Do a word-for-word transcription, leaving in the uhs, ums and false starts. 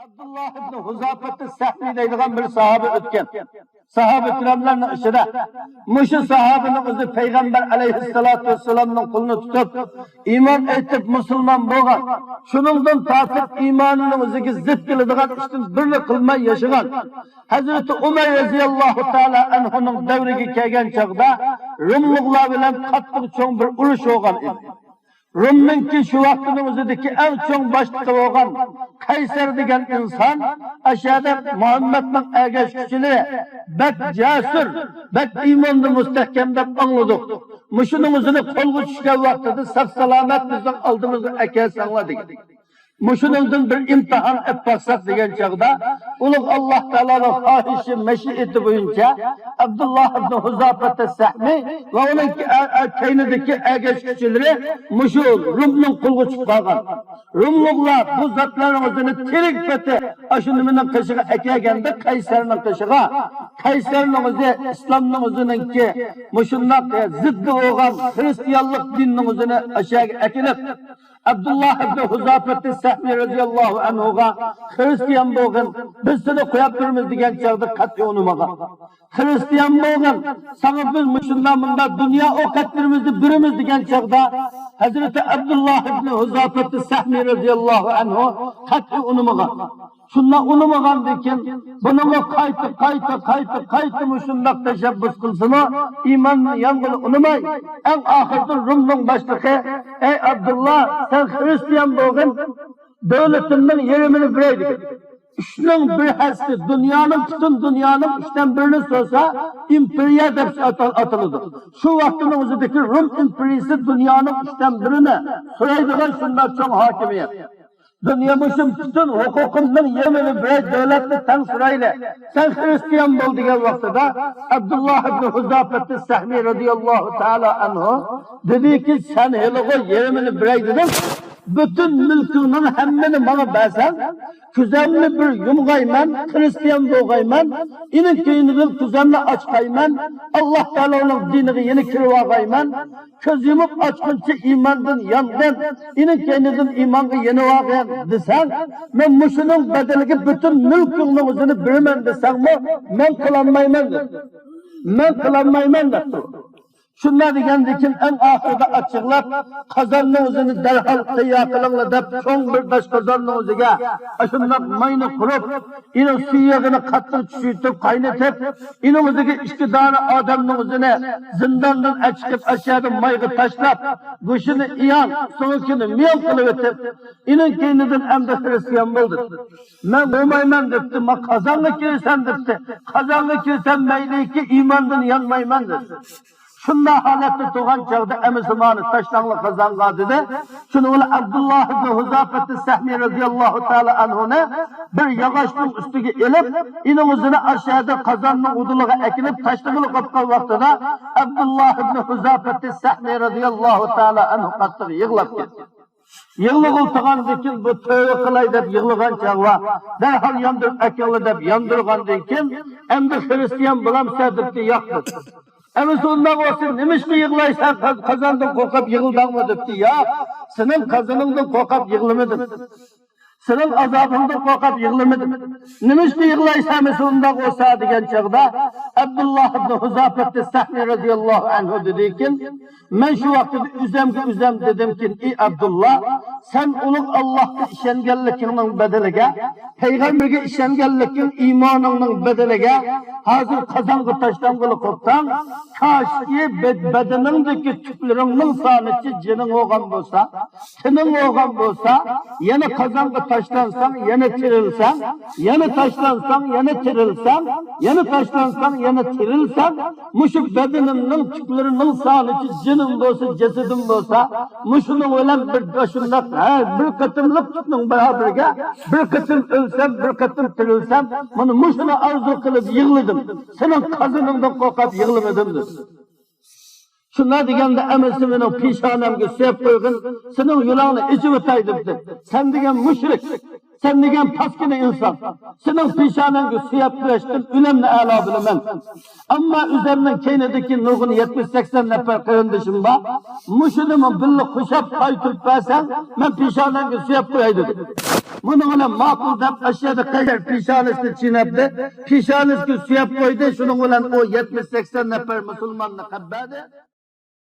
ئابدۇللا ئىبنى ھۇزاپەتى سەھمى دەيدىغان بىر ساھابە ئۆتكەن. ساھابە كىراملارنىڭ ئىچىدە مۇشۇ ساھابىنىڭ ئۆزى پەيغەمبەر ئەلەيھىسسالاتۇ ۋەسسالامنىڭ قولىنى تۇتۇپ، ئىمان ئېيتىپ، مۇسۇلمان بولغان. شۇنىڭدىن تارتىپ ئىمانىنىڭ ئۆزىگە زىت كېلىدىغان ئىشتىن بىرنى قىلماي ياشىغان. ھەزرىتى ئۇمەر رەزىياللاھۇ تائالا ئەنھۇنىڭ دەۋرىگە كەلگەن چاغدا رۇملۇقلار بىلەن قاتتىق چوڭ بىر ئۇرۇش بولغان ئىدى. رۇمنىڭكى شۇ ۋاقتىنىڭ ئۆزىدىكى ئەڭ چوڭ باشلىقى بولغان قەيسەر دېگەن ئىنسان ئاشۇ يەردە مۇھەممەدنىڭ ئەگەشكۈچىلىرى بەك جەسۇر، بەك ئىماندا مۇستەھكەم دەپ ئاڭلىدۇق. مۇشۇنىڭ ئۆزىنى قولغا چۈشكەن ۋاقتىدا ساق-سالامەت بىزنىڭ ئالدىمىزغا ئەكەلسەڭلار دېگەن. مۇشۇنىڭدىن بىر ئىمتىھان ئەپ باقساق دېگەن چاغدا، ئۇلۇغ ئاللاھ تائالانىڭ خاھىشى، مەشىئىتى بويىچە ئابدۇللا ئىبنى ھۇزاپەتە سەھمى ۋە ئۇنىڭ كە-، ئە-، ئە-، كەينىدىكى ئەگەشكۈچىلىرى مۇشۇ رۇمنىڭ قولىغا چۈشۈپ قالغان. رۇملۇقلار بۇ زاتلارنىڭ ئۆزىنى تىرىك پېتى ئاشۇ نېمىنىڭ قېشىغا ئەكەلگەندە، قەيسەرنىڭ قېشىغا. قەيسەرنىڭ ئۆزى ئىسلامنىڭ ئۆزىنىڭكى مۇشۇنداق، ئە، زىددى بولغان خىرىستىيانلىق دىنىنىڭ ئۆزىنى ئاشۇ يەرگە ئەكېلىپ، ئابدۇللا ئىبنى ھۇزاپەتى سەھمى رەزىياللاھۇ ئەنھۇغا، خىرىستىيان بولغىن، بىز سېنى قويۇپ بېرىمىز دېگەن چاغدا قەتئىي ئۇنىمىغان. خىرىستىيان بولغىن، ساڭا بىز مۇشۇنداق مۇنداق دۇنيا ئوقەتلىرىمىزنى بېرىمىز دېگەن چاغدا، ھەزرىتى ئابدۇللا ئىبنى ھۇزاپەتى سەھمى رەزىياللاھۇ ئەنھۇ قەتئىي ئۇنىمىغان. شۇنداق ئۇنىمىغاندىكىن، بۇنىڭغا قايتا، قايتا، قايتا، قايتا مۇشۇنداق تەشەببۇس قىلسىمۇ، ئىماننى يانغىلى ئۇنىماي، ئەڭ ئاخىرىدا رۇمنىڭ باشلىقى، ئەي ئابدۇللا، سەن خىرىستىيان بولغىن، دۆلىتىمنىڭ يېرىمىنى بېرەي دېگەن. ئۈچنىڭ بىر ھەسسىسى، دۇنيانىڭ، پۈتۈن دۇنيانىڭ ئۈچتىن بىرىنى سورىسا، ئىمپېرىيە دەپ ئاتال-، ئاتىلىدۇ. شۇ ۋاقىتنىڭ ئۆزىدىكى رۇم ئىمپېرىيىسى دۇنيانىڭ ئۈچتىن بىرىنى سورايدىغان شۇنداق چوڭ ھاكىمىيەت. دۇنيا مۇشۇ پۈتۈن ھوقۇقۇمنىڭ يېرىمىنى بېرەي، دۆلەتنى تەڭ سورايلى. سەن خىرىستىيان بول دېگەن ۋاقتىدا، ئابدۇللا ئىبنى ھۇزاپەتى سەھمى رەزىياللاھۇ تائالا ئەنھۇ دېدىكى، سەن ھېلىغۇ يېرىمىنى بېرەي دېدىڭ. پۈتۈن مۈلكۈڭنىڭ ھەممىنى ماڭا بەرسەڭ، كۆزۈمنى بىر يۇمغايمەن، خىرىستىيان بولغايمەن، ئېنىڭ كەينىدىن كۆزۈمنى ئاچقايمەن، ئاللا تائالانىڭ دىنىغا يەنە كىرىۋالغايمەن، كۆز يۇمۇپ ئاچقۇنچە ئىماندىن يانغىن، ئېنىڭ كەينىدىن ئىمانغا يېنىۋالغىن دېسەڭ، مەن مۇشۇنىڭ بەدىلىگە پۈتۈن مۈلكۈڭنىڭ ئۆزىنى بېرىمەن دېسەڭمۇ، مەن قىلالمايمەن دېدى. مەن قىلالمايمەن دەپتۇ. شۇنداق دېگەندىن كېيىن، ئەڭ ئاخىرىدا ئاچچىقلاپ، قازاننىڭ ئۆزىنى دەرھال تەييار قىلىڭلار دەپ، چوڭ بىر داش قازاننىڭ ئۆزىگە ئاشۇنداق ماينى قۇرۇپ، ئېنىڭ سۈيىگىنى قاتتىق چۈشۈرتۈپ قاينىتىپ، ئېنىڭ ئۆزىگە ئىككى دانە ئادەمنىڭ ئۆزىنى زىنداندىن ئەچىقىپ، ئاشۇ يەردە مايغا تاشلاپ، گۆشىنى ئىيان، سۆڭىكىنى مىيان قىلىۋېتىپ، ئېنىڭ كەينىدىن ئەمدى خىرىستىيان بولدى. مەن بولمايمەن دەپتۇ، مەن قازانغا كىرىسەن دەپتۇ. قازانغا كىرسەم مەيلىكى، ئىماندىن يانمايمەن دېدى. شۇنداق ھالەتتە تۇرغان چاغدا ئەمىسە مانا تاشلاڭلار قازانغا دېدى. شۇنىڭ بىلەن ئابدۇللا ئىبنى ھۇزاپەتى سەھمى رەزىياللاھۇ تائالا ئەنھۇنى بىر ياغاچنىڭ ئۈستىگە ئېلىپ، ئېنىڭ ئۆزىنى ئاشۇ يەردە قازاننىڭ ئۇدۇلىغا ئەكېلىپ تاشلىغىلى قوپقان ۋاقتىدا ئابدۇللا ئىبنى ھۇزاپەتى سەھمى رەزىياللاھۇ تائالا ئەنھۇ قاتتىق يىغلاپ كەتتى. يىغلىغىلى تۇرغاندىن كېيىن، بۇ تۆۋە قىلاي دەپ يىغلىغان چاغ بار، دەرھال ياندۇرۇپ ئەكىڭلار دەپ ياندۇرغاندىن كېيىن، ئەمدى خىرىستىيان بولامسەن دەپتۇ، ياق دېدى. ئەمىسە ئۇنداق بولسا نېمىشقا يىغلايسەن، قازاندىن قورقۇپ يىغلىدىڭمۇ دەپتۇ، ياق، سېنىڭ قازىنىڭدىن قورقۇپ يىغلىمىدىم. سېنىڭ ئازابىڭدىن قورقۇپ يىغلىمىدىم. نېمىشقا يىغلايسەن ئەمىسە ئۇنداق بولسا دېگەن چاغدا، ئابدۇللا ئىبنى ھۇزاپەتى سەھمى رەزىياللاھۇ ئەنھۇ دېدىكىن، مەن شۇ ۋاقىتتا ئۆزۈمگە ئۆزۈم دېدىمكىن، ئى ئابدۇللا، سەن ئۇلۇغ ئاللاھقا ئىشەنگەنلىكىڭنىڭ بەدىلىگە، پەيغەمبەرگە ئىشەنگەنلىكىڭ ئىمانىڭنىڭ بەدىلىگە، ھازىر قازانغا تاشلانغىلى قوپتاڭ، كاشكى بەد-، بەدىنىڭدىكى تۈكلىرىڭنىڭ سانىچە جېنىڭ بولغان بولسا، تېنىڭ بولغان بولسا، يەنە قازانغا تاشلانساڭ، يەنە تىرىلسەڭ، يەنە تاشلانساڭ، يەنە تىرىلسەڭ، يەنە تاشلانساڭ، يەنە تىرىلسەڭ، مۇشۇ بەدىنىمنىڭ تۈكلىرىنىڭ سانىچە جېنىم بولسا، جەسىتىم بولسا، مۇشۇنىڭ بىلەن بىر شۇنداق، ھە، بىر قېتىملىق تۈكنىڭ بارابىرىگە، بىر قېتىم ئۆلسەم، بىر قېتىم تىرىلسەم، مانا مۇشۇنى ئارزۇ قىلىپ يىغلىدىم. سېنىڭ قازىنىڭدىن قورقۇپ يىغلىمىدىم دېدى. شۇنداق دېگەندە ئەمىسە مېنىڭ پېشانەمگە سۆيۈپ قويغىن، سېنىڭ يولۇڭنى ئېچىۋېتەي دەپتۇ. سەن دېگەن مۇشرىك، سەن دېگەن پاسكىنا ئىنسان. سېنىڭ پېشانەڭگە سۆيۈپ قويۇشتىن ئۆلۈمنى ئەلا بىلىمەن. ئەمما ئۆزۈمنىڭ كەينىدىكى نۇرغۇن يەتمىش سەكسەن نەپەر قېرىندىشىم بار. مۇشۇنىمۇ بىللە قوشاپ قايتۇرۇپ بەرسەڭ، مەن پېشانەڭگە سۆيۈپ قوياي دېدى. بۇنىڭ بىلەن ماقۇل دەپ، ئاشۇ يەردە قەيسەر پېشانىسىنى چىنەپتى، پېشانىسىگە سۆيەپ قويدى. شۇنىڭ بىلەن ئۇ يەتمىش سەكسەن نەپەر مۇسۇلماننى قەپ بەردى.